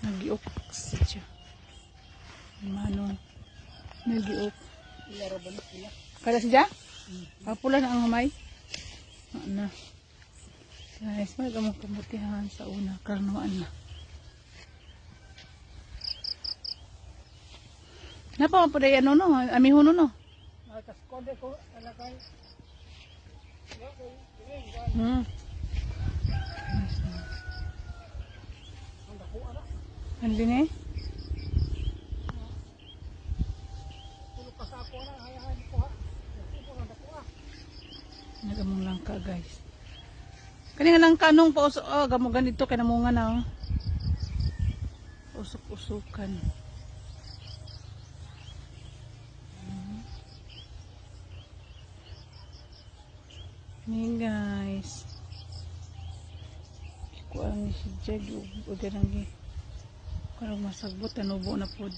Nagiok siya. Manong. Nagiok. Ila ra ba na sila? Kada siya? Ah, pula na ang humay. Ano na. Guys, may gamong kamutihan sa una. Karnuan na. Napa pa ano no? Amihuno no? Nakaskode ko alakay. Ang dako ara. Andin eh? Tulo ka sa ako na hayahan ko ha. Ito ang dako ah. Nagamong langka, guys. Kani nga langka nung pausok, oh, gamo ganito kay namunga na oh. Usok-usukan. Ni guys. Kuan ni si Jag ug ganang gi. Karong masagbot tanubo na pod.